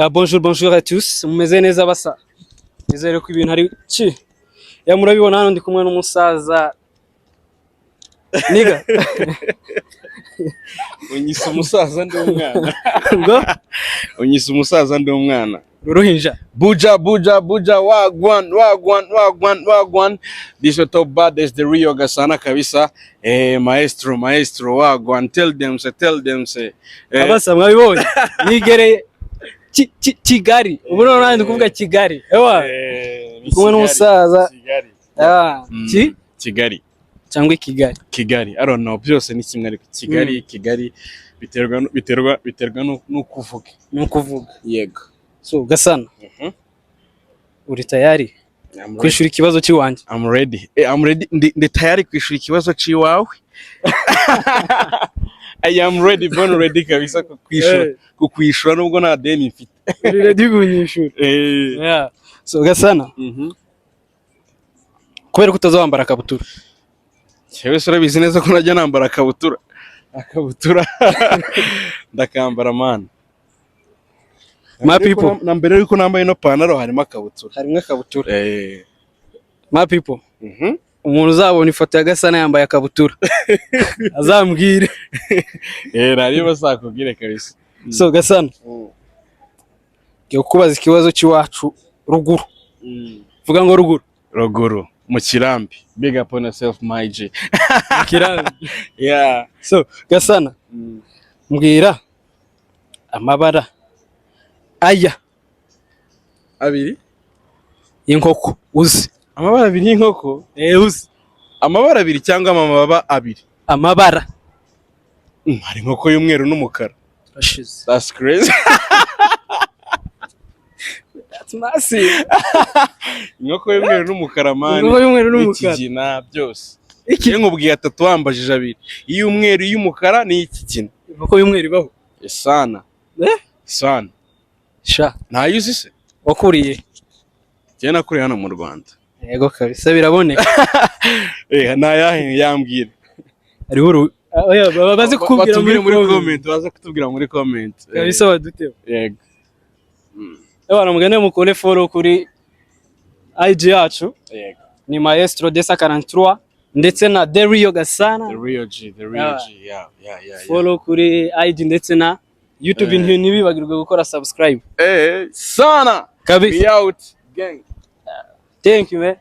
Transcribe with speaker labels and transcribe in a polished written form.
Speaker 1: Ah, bonjour, bonjour à tous. Mumeze neza basa? Nizere ko ibintu ari ki. Ya, murabibona hano ndi kumwe n'umusaza. Niga.
Speaker 2: Unyise umusaza ndi umwana.
Speaker 1: Ngo?
Speaker 2: Unyise umusaza ndi umwana.
Speaker 1: Uruhinja.
Speaker 2: Buja buja buja, wagwan wagwan wagwan wagwan. This is top baddest, the real Gasana kabisa. Eh, maestro, maestro, wagwan. Tell them say, tell them say. Eh,
Speaker 1: Abasa mwabibonye. Nigereye Kigali. Ubu noneho ndi kuvuga Kigali. Ewa.
Speaker 2: Eh, ni
Speaker 1: Kumwe
Speaker 2: Kigali,
Speaker 1: n'umusaza.
Speaker 2: Kigali.
Speaker 1: Ah, Ki
Speaker 2: Kigali.
Speaker 1: cyangwa Kigali.
Speaker 2: Kigali. I don't know, byose ni kimwe ariko Kigali, Kigali biterwa n'uko uvuga.
Speaker 1: Ni ukuvuga.
Speaker 2: Yego.
Speaker 1: So Gasana. Uri tayari
Speaker 2: I'm ready.
Speaker 1: kwishura ikibazo cy'iwanjye?
Speaker 2: I'm ready. Eh, I'm ready. Ndi tayari kwishura ikibazo c'iwawe. I am ready, born ready kabisa kukwishura.
Speaker 1: Eh.
Speaker 2: Kukwishura nubwo nta deni mfite.
Speaker 1: Uri ready kunyishura?
Speaker 2: Eh.
Speaker 1: Yeah. So Gasana, kubera ko utazawambara akabutura.
Speaker 2: Yewe se, urabizi neza ko najya nambara akabutura. Akabutura ndakambara, man.
Speaker 1: My people.
Speaker 2: Na mbere yuko nambaye ino pantaro harimo akabutura.
Speaker 1: Harimo akabutura.
Speaker 2: Eh.
Speaker 1: My people. Umuntu uzabona ifoto ya Gasana yambaye akabutura azambwire.
Speaker 2: Eh, nari bazakubwire kabisa.
Speaker 1: So Gasana, ngiye kukubaza ikibazo cy'iwacu ruguru. Vuga ngo ruguru.
Speaker 2: Ruguru mu kirambi. Big up on yourself, my G.
Speaker 1: Kirambi.
Speaker 2: Yeah.
Speaker 1: So Gasana, mbwira amabara aya
Speaker 2: Abiri.
Speaker 1: y'inkoko uzi.
Speaker 2: Amabara abiri y'inkoko?
Speaker 1: Eh, uzi.
Speaker 2: Amabara abiri cyangwa amababa abiri?
Speaker 1: Amabara.
Speaker 2: Hari inkoko y'umweru n'umukara.
Speaker 1: Turashize.
Speaker 2: That's crazy.
Speaker 1: That's massive.
Speaker 2: Inkoko y'umweru n'umukara, man.
Speaker 1: Inkoko y'umweru n'umukara.
Speaker 2: N'ikigina byose.
Speaker 1: Iki?
Speaker 2: Iyo nkubwiye atatu wambajije abiri. Iy'umweru, iy'umukara n'iy'ikigina.
Speaker 1: Inkoko y'umweru ibaho?
Speaker 2: Sana.
Speaker 1: Eh?
Speaker 2: Sana.
Speaker 1: Sha.
Speaker 2: Ntayo uzi se?
Speaker 1: Wakuriye?
Speaker 2: Njyewe nakuriye hano mu Rwanda.
Speaker 1: Yego kabisa, biraboneka.
Speaker 2: Eh, ntayahe yambwira.
Speaker 1: Hariho uru oya, baba bazi kukubwira.
Speaker 2: Batubwire muri comment, baze kutubwira muri comment.
Speaker 1: Kabisa baduteho.
Speaker 2: Yego.
Speaker 1: Ebana, mugende mukore follow kuri IG yacu.
Speaker 2: Yego.
Speaker 1: Ni Maestro Desa 43 ndetse na The Real Gasana.
Speaker 2: The real G, the real G. Yeah.
Speaker 1: Follow kuri IG ndetse na YouTube.
Speaker 2: Eh.
Speaker 1: Ntibibagirwe gukora subscribe.
Speaker 2: Eh, sana.
Speaker 1: Kabisa.
Speaker 2: We out, gang.
Speaker 1: Thank you, man.